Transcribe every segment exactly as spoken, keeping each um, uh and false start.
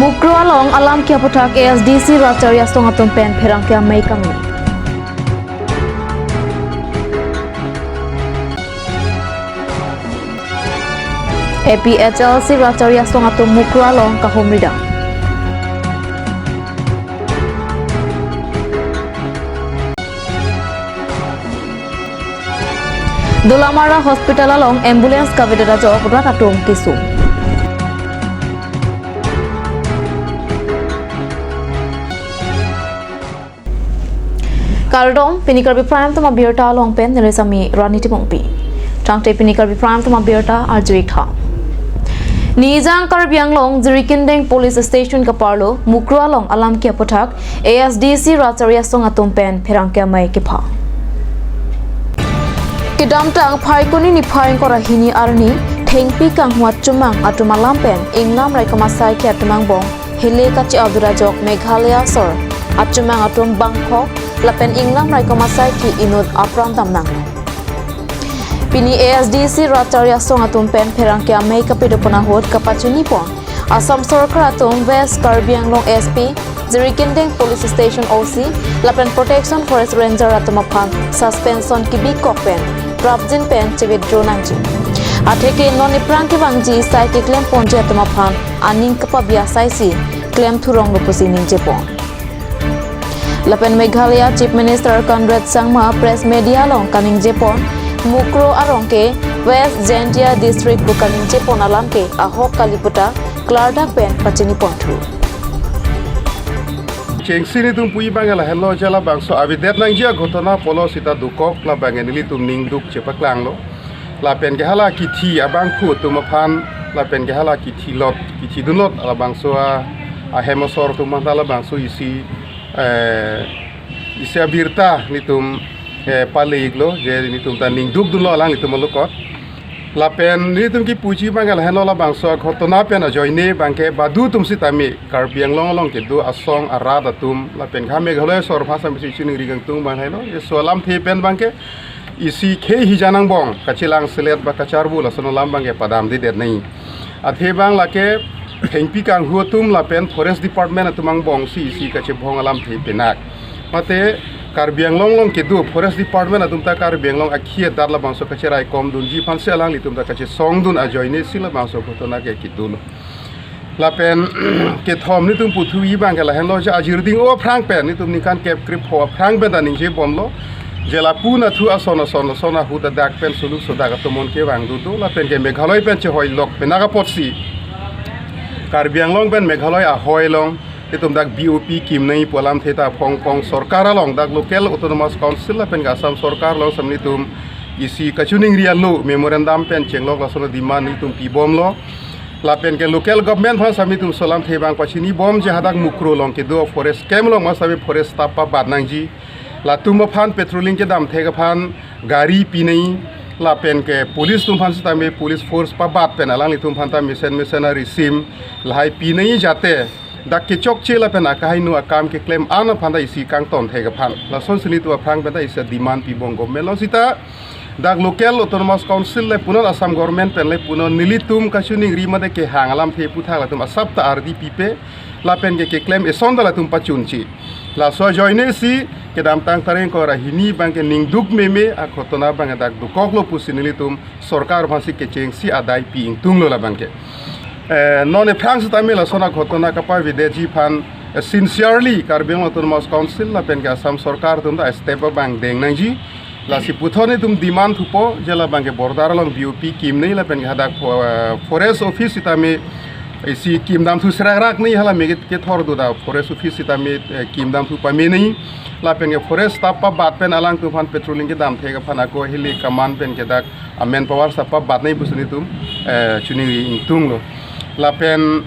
Mukro along alam ke aputhak A S D C Racharya Song atum pen pherangke amei kangni. A P H L C Racharya Song atum Mukro along kahumri dam. Dolamara Hospital along ambulance kavedet ajok rat atum kesung. Kardom, pini Karbi Prime Time abirta along pen neli sami Rani Timungpi. Tangte pini Karbi Prime Time abirta arjuik tha. Nijang Karbi Anglong Jirikindeng Police Station kaparlo Mukro along alam ke aputhak A S D C Racharya Song atum pen pherangke amei kepha. Kedamtang Phaikuni niphai ingkoi ra hini arni thengpi kanghu achomang atum alam pen ingnam raikom asaikhi atum angbong hile kache-adur ajok Meghalaya asor achomang atum bangkok lapen ingnam raikom asaikhi inut apran damnang. Pini A S D C Racharya Song atum pen pherangke amei kapedopon ahut kapachini pon Assam Sorkar atum West Karbi Anglong S P, Jirikindeng Police Station O C, lapen Protection Forest Ranger atum aphan suspension kebikok pen prapjin pen che-withdraw nangji. Atheke non iphrang kevangji sai keklem ponji atum aphan aning kapabi asai si klem thurong lo pusi ningje pon. Lapen Meghalaya Chief Minister Conrad Sangma press media along kaningje pon, Mukro arong ke West Jaintia District pu kaningje pon alam ke ahok kali puta klardak pen pachini pon thu. Chengsi nelitum puji abang lahenlo je labangso avedet nangji aghotona pulo sita dokok labang nelitum ningduk chepaklanglo. Lapen ke hala kithi abangphu atum aphan, lapen ke hala kithi lot, kithi dunlot labangso a, ahem asor atum aphan labangso isi, eh, isi abirta nelitum, eh, pale-iklo, je nelitum ta ningduk dunlo alanglitum alokot. Lapen nelitum kipuji abang lahenlo labangso aghotona pen ajoine abang ke badu atum sitame Karbi Anglong along kedo asong arat atum, lapen ke Meghalaya asor aphan sami si chuningri kangtung abang lahenlo, laso alamthe pen abang ke isi khei hijan angbong kachelang selet ba kacharbu lason alam abang ke padamdedet nai. Athe abang lake thengpi kanghu atum lapen Forest Department atum angbong si isi kachebhong alamthe penak. Mate Karbi Anglong along kedo Forest Department atum ta Karbi Anglong akhei adat labangso kacheraikom dunji aphan si alanglitum ta kachesong dun ajoine si labangso aghotona ke kedo lo. Lapen kethom nelitum puthuji abang ke lahenlo je ajirding o aphrang pen nelitum ningkan kep krepho aphrang pen ta ningje bomlo. Je lapu nathu ason ason ason ahut adak pen suluk sodak atomon kevang do do lapen ke Meghalaya pen chehoilok penak apotsi Karbi Anglong pen Meghalaya ahoi along nelitum dak B O P kimnei pu alamthe ta phong phong sorkar along dak local autonomous council lapen ke Assam sorkar along sami nelitum isi kachuningri alo memorandum pen chenglok lason demand nelitum pibomlo. Lapen ke local government aphan sami nelitum laso alamthe abang pachini bom je hadak Mukro along kedo forest camp along ma sami forest staff pabat nangji. Latum aphan patrolling kedam thek aphan gari pinei. Lapen ke police atum aphan sitame police force pabat pen alanglitum aphan ta mesen mesen a-risim lahai pinei jate dak kechokche lapen akahingno akam keklem an aphan ta isi kangton thek aphan. Lasonsi nelitum aphrang pen ta isi demand pibom government along sita dak local autonomous council le punon Assam government pen le punon nelitum kachuningri mate kehang alamthe aputhak latum asap ta ardi pipe lapen ke keklem eson ta latum pachunche. Laso ajoine si kedamtang tarik ingkoi ra hini abang ke ningduk meme aghotona abang dak dokoklo pusi nelitum sorkar aphan si kechengsi adai pi ingtunglo labang ke. Eh, non iphrang sitame lason aghotona kapavedetji aphan, eh, sincerely Karbi Anglong Autonomous Council lapen ke Assam sorkar atum ta step abang deng nangji. Lasi puthot nelitum demand thupo je labang ke border along B O P kimnei lapen ke hadak fo-, eh, forest office sitame isi kimdam thu serak rak nei hala megit kethor do da forest office sitame, eh, kimdam thu pamenei lapen ke forest staff pabat pen alangtum aphan patrolling kedam thek aphan ako hili command pen ke dak amen power staff pabat nei pusi nelitum, eh, chuningri ingtunglo. Lapen,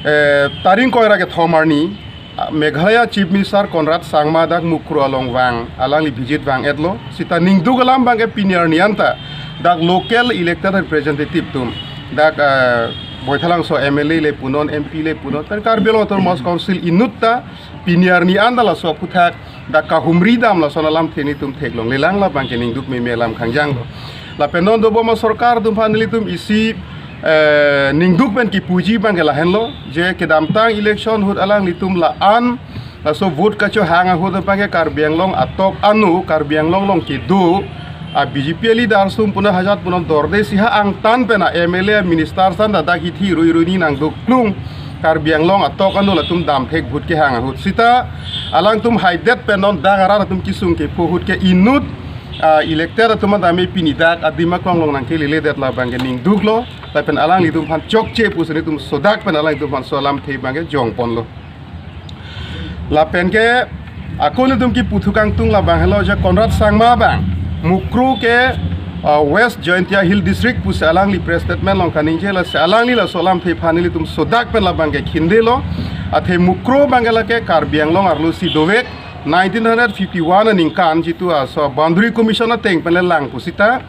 eh, tarik ingkoi ra kethom arni, ah, Meghalaya Chief Minister Conrad Sangma dak Mukro along vang, alangli visit vang-etlo. Sita ningduk alam abang ke pini arni anta dak local elected representative atum, dak, eh, Baithalangso M L A le punon, M P le punon, pen Karbi Anglong Autonomous Council inut ta pini arni anta laso aputhak dak kahumri dam lason alamthe nelitum theklonglelang labang ke ningduk meme alam khangjanglo. Lapen non dobom asorkar atum aphan nelitum isi Eh, ningduk pen kipuji abangke lahenlo, je kedamtang election ahut alanglitum la-an laso vote kachohang ahut abangke Karbi Anglong atok ano, Karbi Anglong along kedo a B J P leader sum puna hajat punon dorde si ha angtan pen a M L A minister san dadak hithi rui rui ni nangduk klung Karbi Anglong atok ano latum damthek vote kehang ahut sita alangtum haidet pen non dak arat atum kesung kepho ahut ke inut, ah, elected atum adame pini dak adim aklong along nangkeleledet labangke ningduklo. Lapen alanglitum aphan chokche pusi nelitum sodak pen alanglitum aphan laso alamthe abangke jongponlo. Lapen ke ako nelitum kipu thu kangtung labang helo je Conrad Sangma abang Mukro ke, ah, West Jaintia Hill District pusi alangli press statement along kaningjelo, si alangli laso alamthe aphan nelitum sodak pen labangke khindelo. Athe Mukro abangke lake Karbi Anglong arlo si dovek, nineteen hundred fifty-one aningkan jitu laso Boundary Commission ateng pen le lang pusita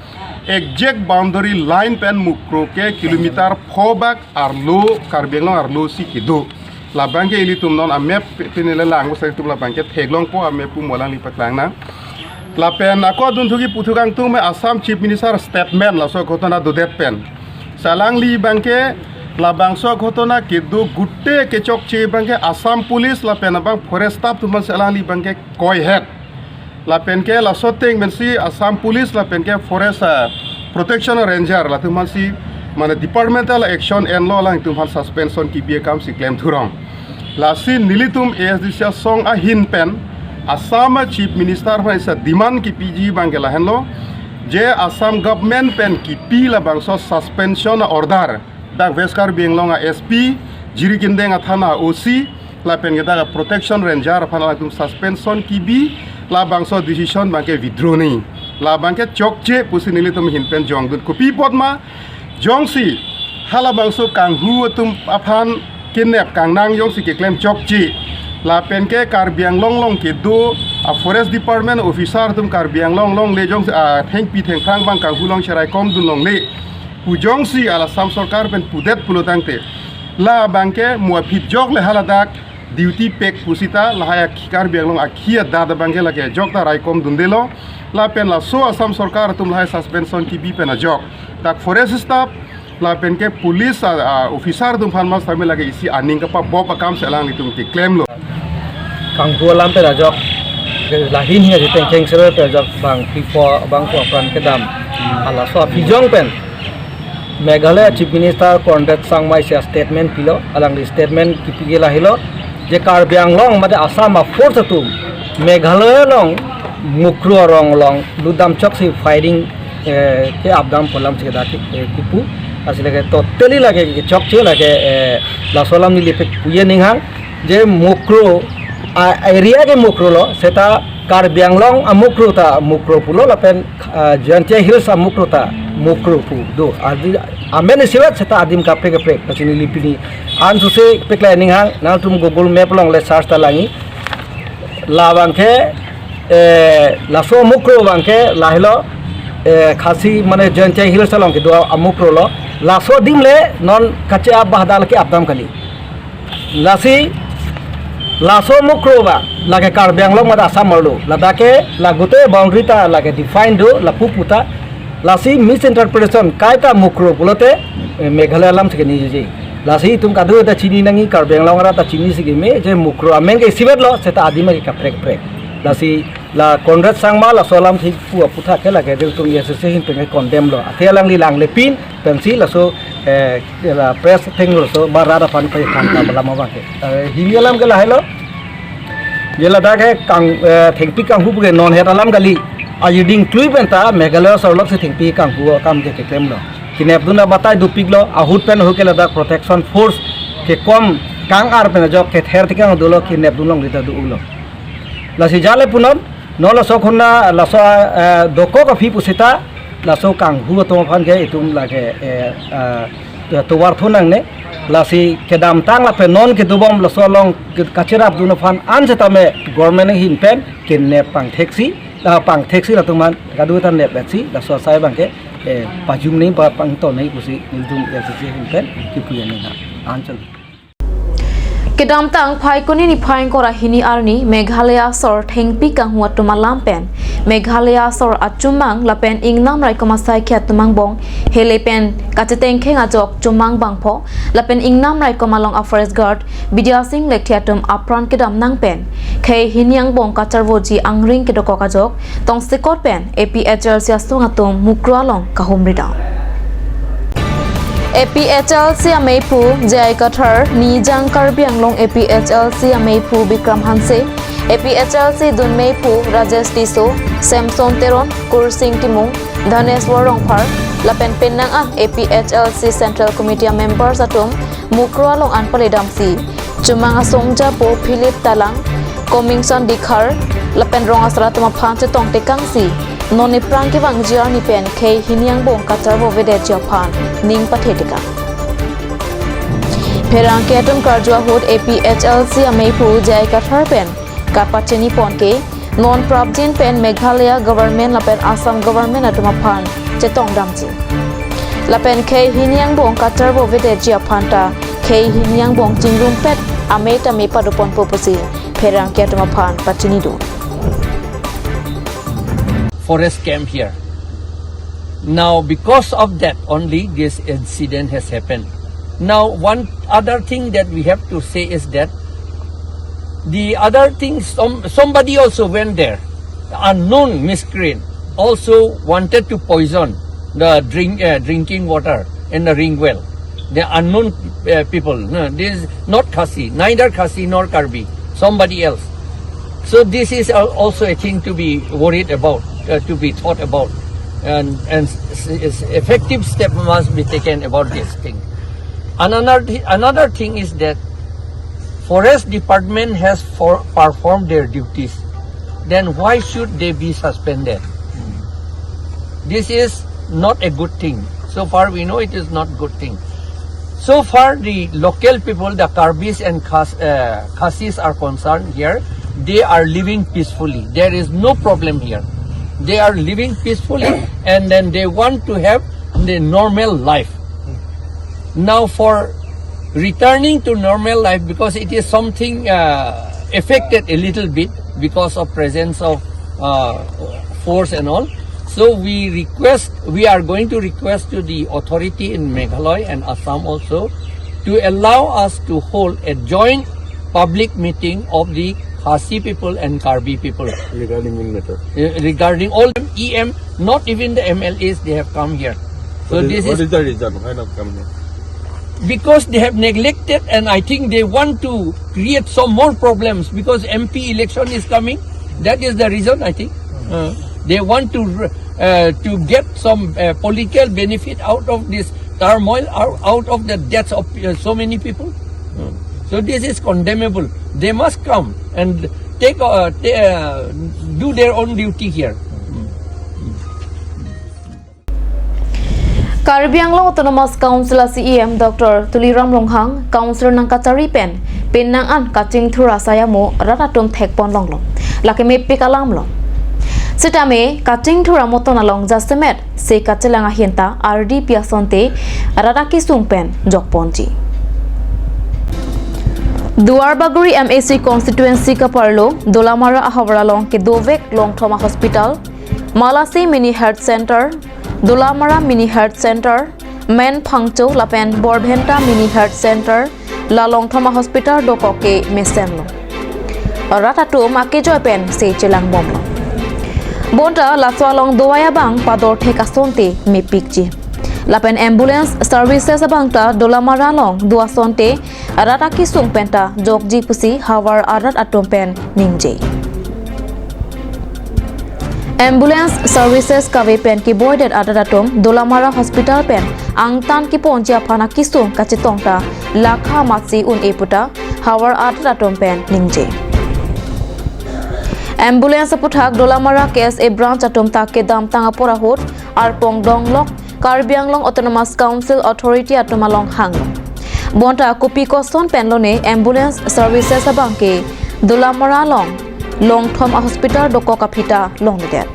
exact boundary line pen Mukro ke kilometer pho bak arlo, Karbi Anglong arlo si kedo. Labangke ilitum non a map pe-, pini le lang pusi ilitum labangke theklongpo, a map pu mo alangli paklang nang. Lapen ako adun thu kipu thu kangtung me Assam Chief Minister statement laso ghotona dodet pen. Si alangli abangke labangso ghotona kedo gute kechokche abangke Assam Police lapen abang forest staff atum aphan si alangli abangke koihet. Lapen ke laso ateng pensi Assam Police lapen ke Forest, ah, Protection Ranger latum aphansi mane departmental action enlo, alangtum aphan suspension kibi akam si klem thurong. Lasi nelitum A S D C asong ahin pen Assam a Chief Minister aphan isa demand kipiji abangke lahenlo, je Assam government pen kipi labangso suspension a order dak West Karbi Anglong a S P, Jirikindeng a thana O C, lapen ke dak a Protection Ranger aphan alangtum suspension kibi, labangso decision abangke withdraw ni. Labangke chokche pusi nelitum ahin pen jongdun. Kopi apot ma, jongsi halabangso kanghu atum aphan kenep kangnang jongsi keklem chokche, lapen ke Karbi Anglong along kedo a Forest Department officer atum Karbi Anglong along le jongsi, ah, thengpi thengphrang abang kanghu along cheraikom dun longle pu jongsi hala Assam sorkar pen pudet pulo tangte, labangke mo aphi ajok le haladak duty pek pusita lahai akhi Karbi Anglong akhi adat abangke lake ajok ta raikom dundelo. Lapen laso Assam sorkar atum lahai suspension kibi pen ajok dak forest staff lapen ke police, ah, ah, officer atum aphan mas tame lake isi aning kapabop akam si alanglitum keklemlo. Kanghu alam pen ajok, lahin hi aji tengkeng sero pen ajok bang pipho bang pho apran kedam. Halaso aphi ajok pen Meghalaya Chief Minister Conrad Sangma isi statement pilo, alangli statement kipi ke lahelo, je Karbi Anglong mate Assam a force atum Meghalaya along Mukro arong along lutdam choksi firing, eh, ke-ap dam pu alam si kedak, eh, kipu. Lasi lake totally lake kechokche lake, eh, laso alam neli pek puye ninghang. Je Mukro, a, area ke Mukro lo, seta Karbi Anglong a Mukro ta Mukro pulo lapen, ah, Jaintia Hills a Mukro ta Mukro pu do. Adi, amen isivet seta adim kaprek kaprek. Lasi neli pini an suse peklai ninghang, nangtum Google Map along le search ta langji. Labangke, eh, laso Mukro abangke lahelo, eh, Khasi mane Jaintia Hills along kedo a Mukro lo. Laso adim le non kache-ap ba hadal ke-ap dam kali. Lasi laso Mukro ba lake Karbi Anglong mate Assam arlo. Ladak ke la gute boundary ta lake define do lapu puta. Lasi misinterpretation kaita Mukro pulote, eh, Meghalaya alam si keningjeji. Lasi itum kadokave ta chini nangji, Karbi Anglong arat ta chinisi keme je Mukro amen ke isivet lo seta adim ke kaprek kaprek. Lasi la Conrad Sangma laso alam thik pu aputhak ke lake ilitum A S D C ahin pen ke condemn lo. Athe alangli langle pin pensi laso, eh, la press thenglo so ba rat aphan pai thang ta alam abangke. Eh, hini alam ke lahelo. Je ladak ke kang, eh, thengpi kanghu pu ke non het alam kali. Ajuding klui pen ta Meghalaya sorlok si thengpi kanghu akam ke keklemlo. Kenep dun abatai dopiklo, ahut pen ahut ke ladak protection force kekom kang-ar pen ajok kether tikang dolo, kenep dun longle ta do-ulo. Lasi jale punon, non laso khuna, laso, eh, dokok aphi pusita, laso kanghu atum aphan ke itum lake, eh, eh, tovar thu nangne, lasi kedamtang lapen non kedobom laso along ke-, kacherap dun aphan an setame government ahin pen kenep pangtheksi, ah, pangtheksi latum aphan kadokave ta nepbetsi, laso asai abangke, eh, pajum nangji ba pangton nangji pusi nelitum A S D C ahin pen kipu ya nina. Anchal. Kedamtang Phaikuni niphai ingkoi ra hini arni Meghalaya asor thengpi kanghu atum alam pen Meghalaya asor achumang lapen ingnam raikom asaikhi atum angbong hele pen kachetengkheng ajok chomang bangpho lapen Ingnam Raikom along a forest guard Bidya Sing Lekthe atum apran kedam nang pen khei hini angbong kacharvoji angring kedokok ajok tongsekot pen A P H L C asong atum Mukroh along kahumri dam. A P H L C ameiphu J I Kathar Nijang Karbi Anglong A P H L C ameiphu Bikram Hanse, A P H L C dunmeiphu Rajesh Tisso, Samson Teron, Kursing Timung, Dhaneswar Rongphar, lapen penang an A P H L C Central Committee a members atum Mukroh along an pale damsi chomang asong japo Philip Talang, Comingson Dkhar, lapen rong asar atum aphan chetong tekangsi non ephrang kevangji arni pen khei hini angbong kacharvovedetji aphan ning pathe tekang. Pherangke atum karju ahut A P H L C ameiphu J I Kathar pen kapachini pon ke non prapjin pen Meghalaya government lapen Assam government atum aphan chetong damji. Lapen khei hini angbong kacharvovedetji aphan ta khei hini angbong chingrumpet amei tame padoponpo pusi pherangke atum aphan pachini do. Forest camp here. Now, because of that only, this incident has happened. Now, one other thing that we have to say is that the other thing, some, somebody also went there, unknown miscreant, also wanted to poison the drink, uh, drinking water in the ring well. The unknown, uh, people. No, this is not Khasi, neither Khasi nor Karbi, somebody else. So this is al- also a thing to be worried about, uh, to be thought about, and and s- s- effective step must be taken about this thing. Another th- another thing is that forest department has for performed their duties. Then why should they be suspended? This is not a good thing. So far we know it is not good thing. So far the local people, the Karbis and Khas, uh, Khasis are concerned here. They are living peacefully. There is no problem here. They are living peacefully and then they want to have the normal life. Now for returning to normal life, because it is something uh, affected a little bit because of presence of uh, force and all. So we request, we are going to request to the authority in Meghalaya and Assam also to allow us to hold a joint public meeting of the Khasi people and Karbi people. Regarding in matter. Uh, regarding all E M, not even the M L As, they have come here. So what is, this what is, is the reason why not coming here? Because they have neglected, and I think they want to create some more problems because M P election is coming. That is the reason, I think. Uh, they want to uh, to get some uh, political benefit out of this turmoil, out, out of the deaths of uh, so many people. So this is condemnable. They must come and take uh, ta- uh, do their own duty here. Karbi Anglong Autonomous Council a C E M Doctor Tuliram Ronghang, Council nangkachari pen, penang an kachingthur asai amo rat atum thekpon longlo. Lake mepik alam lo. Sitame kachingthur amoton along jasemet se kachelang ahin ta ardi pi asonte rat akisung pen jokponji. Duarbagori M A C constituency kaparlo Dolamara ahavar along kedovek Longthom a hospital, Malasi Mini Health Center, Dolamara Mini Health Center, Men Phangcho lapen Borbhenta Mini Health Center, la Longthom a hospital dokok ke mesenlo. Rat atum akejoi pen se chelangbomlo. Bonta laso along dovai abang pador thek asonte mepikji. Lapen ambulance services abang ta Dolamara along do asonte rat akisung penta jokji pusi havar arat atum pen ningje. Ambulance services kave pen keboidet arat atum Dolamara Hospital pen angtan keponji aphan akisung kachetong ta lakha matsi un-e pu ta havar arat atum pen ningje. Ambulance aputhak Dolamara K S A branch atum ta kedamtang apor ahut arpong donglok Karbi Anglong Autonomous Council Authority atum along hang. Bonta kopi koson pen lone ambulance services abang ke Dolamara along Longthom a hospital dokok aphi ta longledet.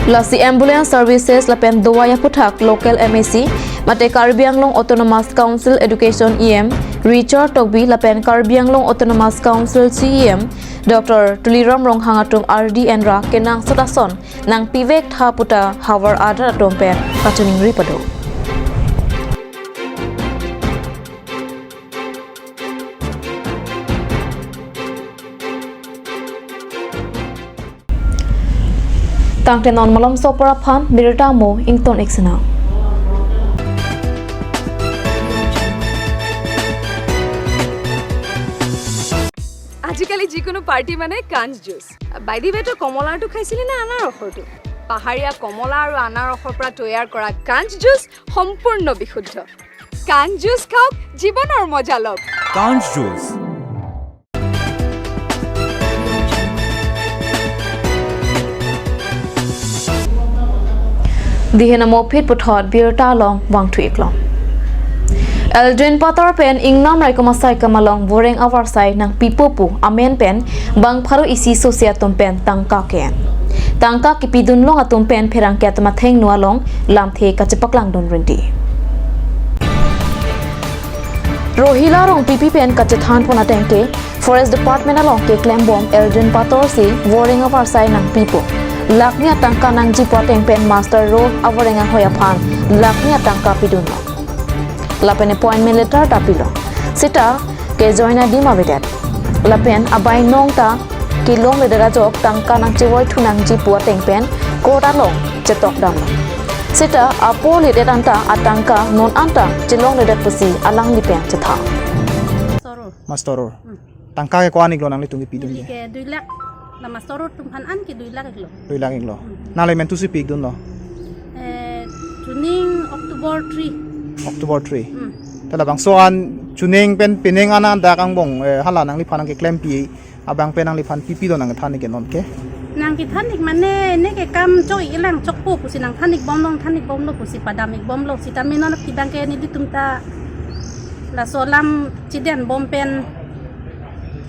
Lasi ambulance services lapen dovai aputhak local M A C mate Karbi Anglong Autonomous Council Education E M Richard Tokbi lapen Karbi Anglong Autonomous Council C E M Doctor Tuliram Ronghang atum ardi enra kenangsot ason nangpivek tha puta havar arat atum pen kachiningri pado. Tangte non malomso apor aphan birta mo ington ik sena. আজিকালি যিকোনো পাৰ্টি মানে কাঞ্চ juice. By the ৱে, তই কমলাৰটো খাইছিলি নে আনাৰসৰটো? পাহাৰীয়া কমলা আৰু আনাৰসৰ পৰা তৈয়াৰ কৰা কাঞ্চ জুচ সম্পূৰ্ণ বিশুদ্ধ। কাঞ্চ জুচ খাওক, জীৱনৰ মজা লওক। কাঞ্চ juice. Dihen amo phit puthot birta along vangthu iklong. Eldrin Pator pen ingnam raikom asai kamalong voreng avarsai nangpipo pu amen pen bang pharo isi sosi atum pen tangka ke-en. Tangka kipidun long atum pen pherangke atum athengno along lamthe kachepaklangdun rinti. Rohila Rongpipi pen kachethan pon ateng ke Forest Department along keklem bom Eldrin Pator si voreng avarsai nangpipo. Lakh ni atangka nangjipo ateng pen Master Road avoreng anghoi aphan lakh ni atangka pidun long. Lapen appointment letter ta pilo. Seta ke join adim avedet. Lapen abai nong ta kelongledet ajok tangka nangchevoi thu nangjipo ateng pen court along chetok damlo. Seta apo ledet anta atangka non anta chelongledet pusi alangli pen chethan. Soror. Master Road. Hmm. Tangka ke ko-an iklo nanglitum kipidun ke? Ke dui lakh. La Master Road atum aphan an ke dui lakh iklo. Dui lakh iklo. Hmm. Nangli mentu si pikdunlo? Eh, chuning October three. October three. Hmm. Te labangso an chuning pen pining an an dak angbong, eh, hala nangliphan nangkeklempi abang pen nangliphan pipilo nangthan ik ke non ke? Nangkethan ik mane ne ke kam chok ik lang chokpo pusi nangthan ik bom long, than ik bomlo pusi padam ik bomlo. Sitame non abang ke nelitum ta laso alam chiden bom pen,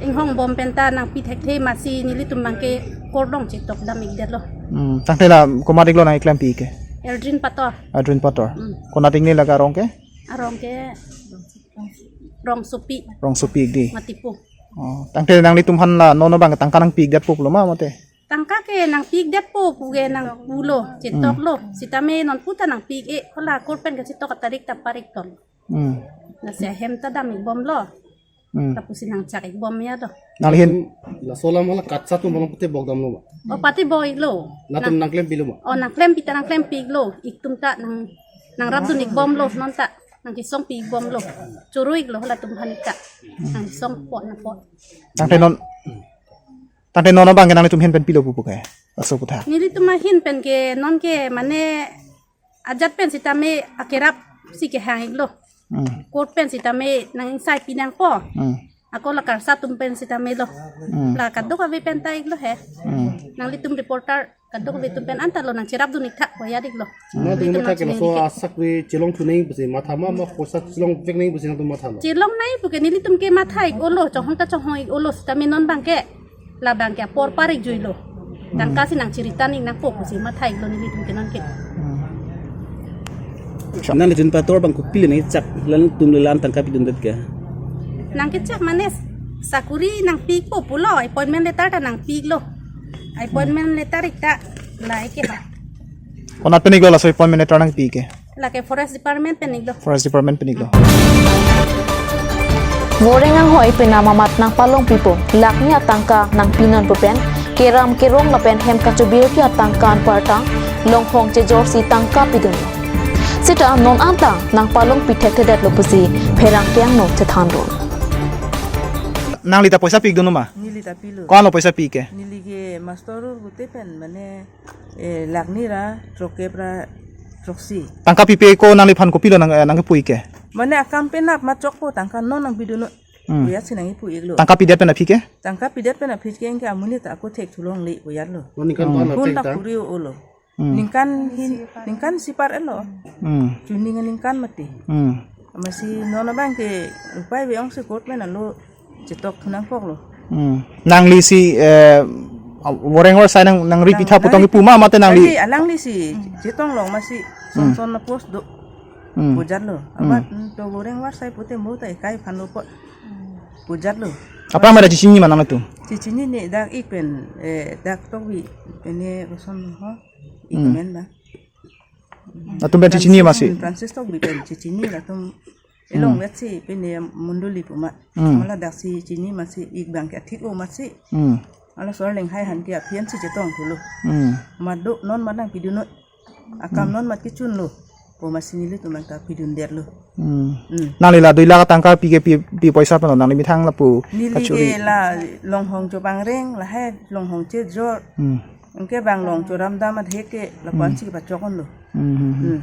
inghong bom pen ta nangpi thekthe masi nelitum abang ke court along chetok dam ikdetlo. Hmm, tangte la komat iklo nangkeklempi ke? Eldrin Pator. Eldrin Pator. Hmm. Konat ik ne la arong ke? Arong ke Rongsopi. Rongsopi ik di. Matipu. Oh, tangte nanglitum aphan la non abang tangka nangpi ikdetpo pulo ma mate? Tangka ke nangpi ikdetpo pu ke nangpulo, chetoklo. Hmm. Sitame non puta nangpi ik-e, hala court pen kachetok atarik ta parik ton. Hmm. Lasi ahem ta dam ik bomlo. Hmm. Lapusi nangchak ik bom ya do. Nangli hin. Laso alam hala katsa atum aphan pute bok damlo ma? Oh, pute bok iklo. Latum nang- nangklempilo ma? Oh, nangklempi ta nangklempi iklo. Itum ta nang, nangrapdun ik bomlo non ta. Nangkesongpi ik bomlo. Choro iklo halatum aphan ik ta. Nangkesong po na po. Tangte non, tangte non abang ke nanglitum ahin pen pilo pupo ke? Laso aphuthak. Nelitum ahin pen ke non ke mane ajat pen sitame akerap si kehang iklo. Hmm. Court pen sitame nang ingsai pi nangpo. Hmm. Ako la KARSA atum pen sitame lo. Hmm. La kadokave pen ta iklo he. Hmm. Nanglitum reporter kadokave atum pen anta lo nangcherapdun ik tha ko ya iklo. Nangtum nelitum matha nang ke laso chiningri ke. Asak ave chelong thu nangji pusi matha ma, ma poisa chelongvek nangji pusi nangtum matha lo? Chelong nangji pu ke nelitum ke matha ik olo, chonghong ta chonghong ik olo, sitame non abang ke labang ke apor parik juilo. Tangka si nangchiri tang ik nangpo pusi matha iklo nelitum ke non ke. Hmm. Nangli Eldrin Pator abang kopilo nangchak, latum le la-an tangka pidundet ke? Nangkechak mane sakuri nangpi ikpo pulo, appointment letter ta nangpi iklo. Appointment letter ik ta la ik ke ha. Konat pen iklo laso appointment letter nangpi ke? Lake Forest Department pen iklo. Forest Department pen iklo. Voreng anghoi penam amat nangpalongpipo, lakh ni atangka nangpinon pu pen keram kerong lapen hem kachobir ke atangka anparta longhong chejor si tangka pidun. Seta non anta nangpalongpi thekthedetlo pusi pherangke angno chethandun. Nangli ta poisa pi ikdun ma? Neli ta pilo. Ko-an lo poisa pi ke? Neli ke Master Road pute pen mane, eh, lakh ni ra throkkep ra throksi. Tangka pipe ko nangliphan kopilo nang, eh, nangkepu ik ke? Mane akam penap ma chokpo, tangka non nangpidun. Hmm. Pu ya si nangkepu iklo. Tangka pidet pen aphi ke? Tangka pidet pen aphi ke anke amonit ta ako thek thulongle pu ya lo. Oh, ningkan Hmm. pan Hun aphi ta ta? Kuri olo. Hmm. Ningkan hin, ningkan sipar elo. Hmm. Chuning ningkan mati. Hmm. Masi non abang ke upai ave ong si court pen alo chetok thu nangkoklo. Hmm. Nangli si, eh, voreng avarsai nang, nangri Nang, pitha putong nangri pu ma mate nangli? Alangli, alangli si chetong long masi Hmm. son son na post do. Hmm. Pujatlo. Hmm. Amat, hmm, to goreng war sai pute mo ta ekai aphan lo apot. Pujatlo. Apa mara chechini ma nangtum? Chechini ne dak ik pen, eh, dak Tokbi pen ne koson ho. Ik Hmm. men ba. Atum pen chechini masi? Francis Tokbi pen chechini latum. Hmm. Elong vet si pen ne mondoli pu ma. Hmm. Mala dak si chini masi ik abang ke athik o masi. Hmm. Ala sor leng hai han ke aphian si chetong thulo. Hmm. Amat do non amat nangpidun noi. Akam Hmm. non amat kechunlo. Pu masi nelitum abang ta pidundetlo. Hmm. Hmm. Nangli la dui lakh tangka pi ke pi, pi poisa pen lo nangli methang lapu Neli kachuri. Ke la longhong chopangreng, lahai longhong chejor. Hmm. Anke abang long choram dam adhe ke lapu-an Hmm. si kepachok-onlo. Hmm, hmm, hmm. Hmm.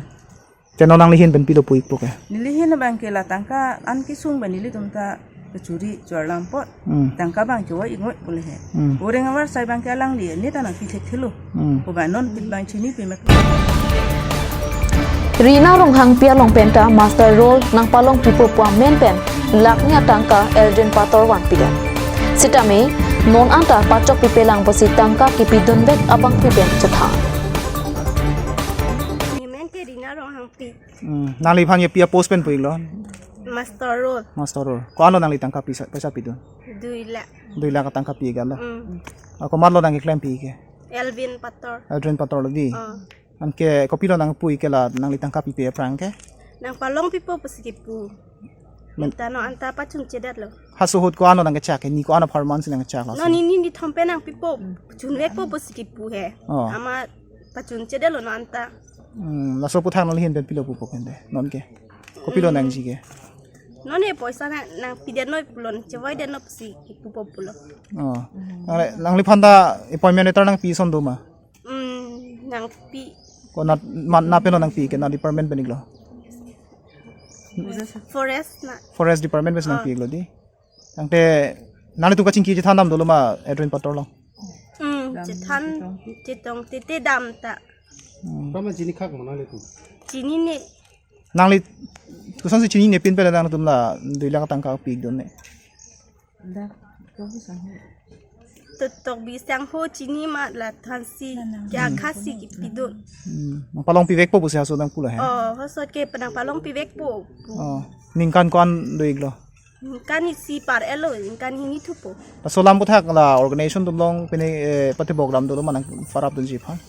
Te non nangli ahin pen pilo pu ikpo ke? Neli ahin abang ke la tangka an kesung pen nelitum ta kachuri chorlam apot. Hmm. Tangka abang chowai ik noi pule he. Hmm. Goreng war sai abang ke alangli ne ta nangpi thekthelo. Hmm. Ko abang non pit abang chini pi mek. Rina Ronghangpi along pen ta muster roll nangpalong pipo pu amen pen lakh ni atangka Eldrin Pator vanpidet. Sitame non anta pachok pipelang pusi tangka kipidun vek abangpi pen chethan. Ni men ke Rina Ronghangpi. Hmm, nangliphan ke pi a-post pen pu iklo? Muster roll. Muster roll. Ko-an lo nangli tangka pisa, paisa pidun? Dui lakh. Dui lakh tangka pi iklo. Hmm. Ah, komat lo nangkeklempi ke? Eldrin Pator. Eldrin Pator lo dei. Oh. Anke kopilo nangpu ik ke la nangli tangka pipe aphrang ke? Nangpalong pipo pusi kipu. Men- Anta non anta pachunchedetlo. Halaso ahut ko-an lo nangkechak ke, ni ko-an apharman si nangkechak lo? Non neli nithom pen nangpipo. Chunvekpo pusi kipu he. Oh. Amat pachunchedetlo non anta. Hmm, laso aphuthak nangli ahin pen pilo pupo ke de, non ke? Kopilo Hmm. nangji ke? Non ne poisa nang, nangpidet noi pulo, chevoidet noi pusi kipupo pulo. Oh. Nangli, nangliphan ta appointment letter nangpi ason do ma? Hmm, nangpi. Ko nat, ma, nat pen lo nangpi ke, nat department pen iklo? Forest na. Forest department pen si Ah. nangpi iklo dei. Tangte nanglitum kachingki chethan dam dolo ma Eldrin Pator along? Hmm, chethan chetong tete dam ta. Hmm. Komat chini khak ma nanglitum? Chinine. Nangli kosonsi chinine pin pen nangtum la dui lakh tangka pi ikdun ne? Dak, Tokbi sangho. To Tokbi sangho chini ma la thansi, kya khasi kipidun. Hmm. Nangpalong pivekpo pusi halaso nangpu lo he? Oh, halaso ke nangpalong pivekpo. Oh, ningkan ko-an do iklo? Ningkan isi par-etlo, ningkan hini thupo. Laso alam aphuthak la organization atum along pine, eh, patebok dam dolo ma nangparap dunji aphan?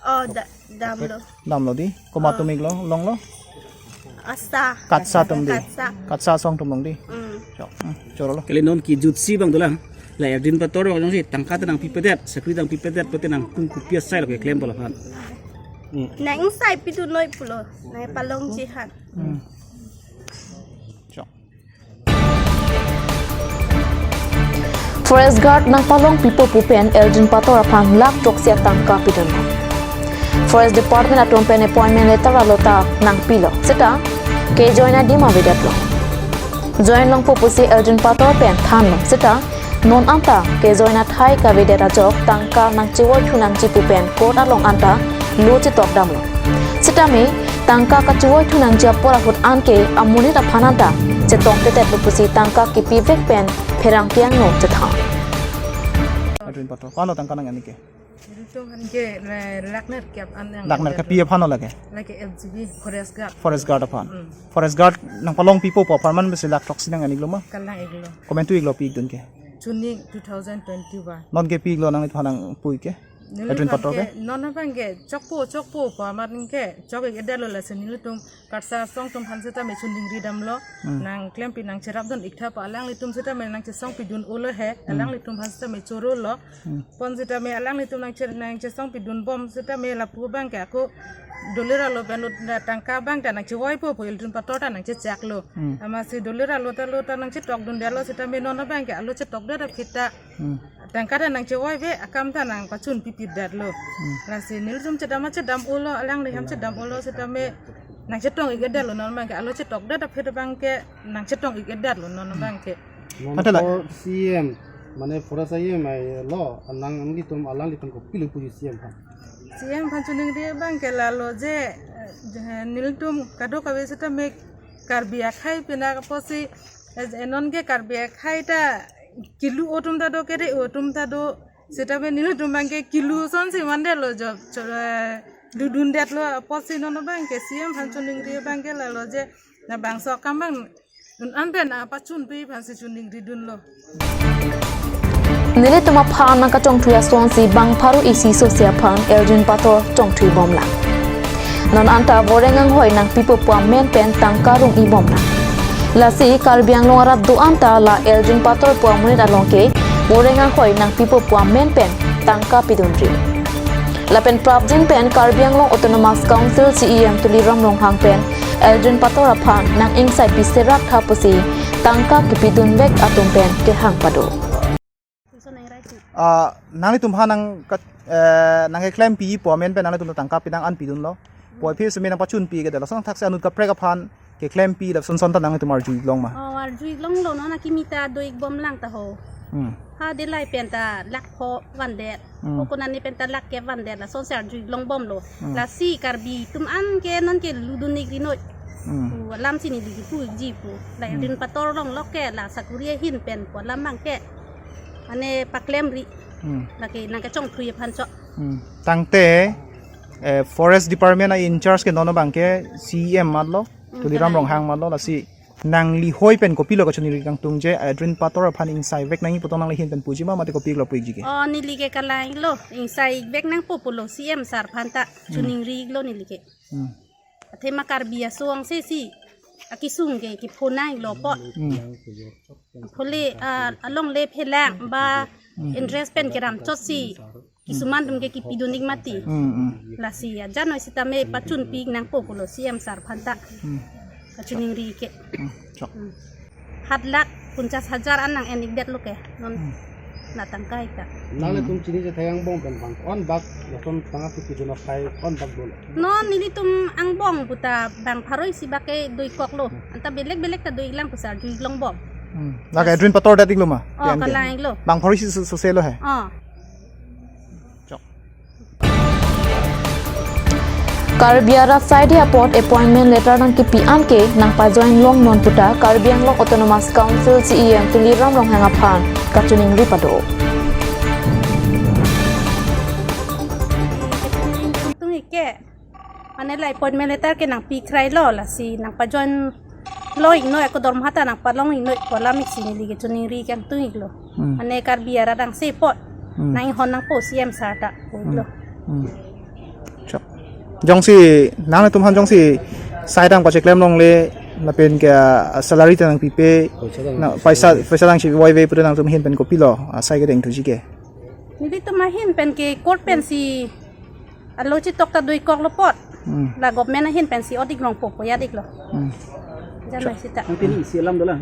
Oh, da-, damlo. Damlo dei. Komat atum iklo, longlo? ASHA. KATSA atum dei. KATSA. KATSA asong atum along dei. Hmm. Chok. Hmm, chorolo. Kali non kijutsi abang dolang. La Eldrin Pator abang jongsi tangka ta nangpipedet, sakri ta nangpipedet, pute nangpung kopi asai lo keklem pulo aphan? Hmm. Nang sai pidun noi pulo. Nangpalongji aphan. Hmm. Chok. Forest guard nangpalong pipo pu pen Eldrin Pator aphan lakh throksi atangka pidun. Forest department atum pen appointment letter alo ta nangpilo. Seta kejoin adim avedetlo. Join longpo pusi Eldrin Pator pen thanlo. Seta non anta kejoin athai kavedet ajok tangka nangchevoithu nangji pu pen court along anta lo chetok damlo. Sitame tangka kachevoithu nangji apor ahut anke amonit aphan anta chetongtedetlo pusi tangka kipivek pen pherangke angno chethan. Eldrin Pator, ko-an lo tangka nang-an ik ke? Ilitum aphan ke, eh, lakh nerkep an nang-an ik. Lakh nerkep pi aphan lo lake? Lake F G B, forest guard. Forest guard aphan. Hmm. Forest guard nangpalong pipo pu apharman pensi lakh throksi nang-an iklo ma? Kalang iklo. Komantu iklo pi ikdun ke? Chuning two thousand twenty-one. Non ke pi iklo nangliphan nangpu ik ke? Eldrin Pator ke? Neliphan ke, non abang ke, chokpo, chokpo pu amat ke, chok ik-edetlo, lasi nelitum KATSA asong atum aphan sitame chuningri damlo, Hmm. nangklempi nangcherapdun iktha pu alanglitum sitame nangchesong pidun-olo he, Hmm. alanglitum aphan sitame chorolo. Hmm. Pon sitame alanglitum nangche-, nangchesong pidunbom sitame lapu abang ke ako dolir alo pen lut na tangka abang ta nangchevoipo pu Eldrin Pator ta nangchechaklo. Hmm. Amatsi dolir alo ta lo ta nangchetokdundetlo sitame non abang ke alo chetokdet aphi ta Hmm. tangka ta nangchevoive, akam ta nangpachun pipidetlo. Hmm. Lasi nelitum chedam chedam-olo, alangli hem chedam-olo sitame nangchetong ik-edetlo non abang ke, alo chetokdet aphi abang ke nangchetong ik-edetlo non abang ke. Non Ante la- for C M, mane forest C M ai lo, anang anglitum alanglitum kopilo puji C M aphan? C M aphan chuningri abang ke lalo je, eh, je, nelitum kadokave sitame Karbi akhei pina kaposi, eh, non ke Karbi akhei ta kilu atum ta do, kere atum ta do, sitame nelitum abang ke kilu asonsi mandetlo jo, jo, eh, Dudundetlo apotsi non abangke C M aphan choningri abangke lalo je, labangso akam abang non an pen apachunpi aphansi choningridunlo. Nelitum aphan nangkachongthui asonsi bang pharo isi sose aphan Eldrin Pator chongthui bomlang. Non anta voreng anghoi nangpipo pu amen pen tangka rung-i bomlang. Lasi Karbi Anglong arat do-an ta la Eldrin Pator pu amonit along ke voreng anghoi nangpipo pu amen pen tangka pidunri. Lapen prapjin pen Karbi Anglong Autonomous Council C E M Tuliram Ronghang pen Eldrin Pator aphan nang-ingsai piserak tha pusi tangka kipidunvek atum pen kehang pado. Ah, nanglitum aphan nang kat, eh, nangkeklempi pu amen pen nanglitum tangka pidang an pidunlo. Puvoiphit sumi nangpachunpi ke dala son thaksi anut kaprek aphan keklempi lapuson son ta nanglitum arju-iklong ma? Oh, arju-iklonglo, non akimi ta do-ik bomlang ta ho. Hmm. Ha delai pen ta lakh pho vandet. Hmm. Ko konane pen ta lakh kep vandet, lasonsi arju-iklong bomlo. Hmm. Lasi Karbi atum an ke non ke ludun-ik rinoi. Hmm. Pu alamsi neli kipu-ikji pu. La Hmm. Eldrin Pator longlok ke la sakuri ahin pen pu alam abangke mane paklemri. Hmm. Lake nangkachongthui aphan chok. Hmm. Tangte, eh, Forest Department a-in-charge ke non abangke C E M matlo, Hmm, Tuliram kalang. Ronghang matlo, lasi nanglihoi pen kopilo kachoningri kangtung je, Eldrin Pator aphan ingsaivek nangji pu tong nangli ahin pen puji ma mate kopilo pu-ikji ke? Oh, neli ke kalang-iklo, ingsaivek nangpo pulo C E M sir aphan ta, Hmm. choningri-iklo neli ke. Hmm. Athema Karbi aso angse si akesung ke kipho nang-iklo po. Hmm. Phule, ah, alongle phelang ba Hmm. interest pen keram chotsi kisuman atum ke kipidun-ik mati. Hmm, hmm. Lasi ajan noi sitame pachunpi nangpo pulo C E M sir aphan ta. Hmm. Kachoningri ke. Hmm. Chok. Hmm. Hat lakh ponchas hajar an nang-en-ikdetlo ke. Non Hmm. na tangka ik ta. Nanglitum chini chethek angbong pen bang ko-an bak lason tangka kipidun aphai ko-an bak dolo? Non nelitum angbong puta bang pharo isi bak ke do-ikkoklo. Anta belek belek ta do-iklang pusi arju-iklong bom. Hmm. Lake Eldrin Pator det-iklo ma? Oh, Yan ke. Kalang-iklo. Bang pharo isi so, soselo he? Oh. Chok. Karbi arat saide apot appointment letter nangkipi an ke nangpa-join longnon puta Karbi Anglong Autonomous Council C E M Tuliram Ronghang aphan kachoningri pado. Tung-ik ke, mane la appointment letter ke nangpikrailo, lasi nangpa-join lo-iknoi, ako dormoha ta nangpalong-iknoi pu alam iksi neli ke choningri kangtung-iklo. Hmm. Mane Karbi arat angse apot Hmm. nang-inghon nangpo C E M sir ta pu-iklo. Hmm. Chok. Jongsi nanglitum aphan jongsi sai tang pacheklem longle lapen ke, ah, salary ta nangpipe, Paisa tang na, paisa, paisa tangsi voive pura nangtum ahin pen kopilo, ah, sai kedeng thuji ke? Nelitum ahin pen ke court pensi alo chitok ta do-ikkoklo apot. Hmm. La government ahin pensi odik rongpo pu ya diklo. Hmm. Jan Chok. Mai sita. Nang pini isi alam dolang.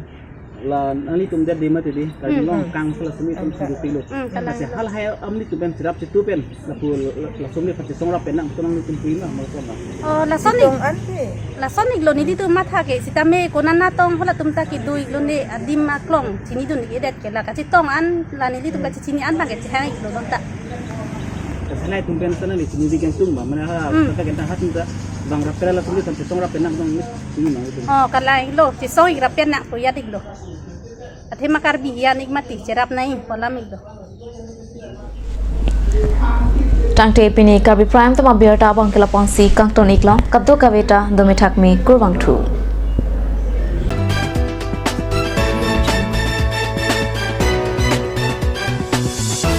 La nanglitum det di mati di. Kali Hmm, long hmm. Kang sala sumi tum Anta. Sumi pilo. Hmm, kalang Kasi lo. Hal hai amlitum pen sirap situ pen. Lapu la, la sumi pati songrap pen nang tum nanglitum pui ma mal kona. Oh, lason-ik. Tong ante. Lason-iklo nelitum matha ke sitame konana tong halatum ta kedo-iklone adim aklong chinidun-ik-edet ke la kachetong an la nelitum kachechini an abang ke chehang-iklo non ta. Kasalai tum pen sana ni chini di kangtung ba mana ha Hmm. kata kenta hat ta bang rap kela la sumi tum chetong rap pen nang tum ni chini nang tum. Oh, kalang-iklo, chesong-ik rap pen nang pu ya diklo. Athema Karbi ya-an-ik mati cherap nai pu alam-iklo. Tangte pini Karbi Prime Time abirta abang ke lapu-ansi kangton-iklong, kadokave ta dome thakme kurvangthu.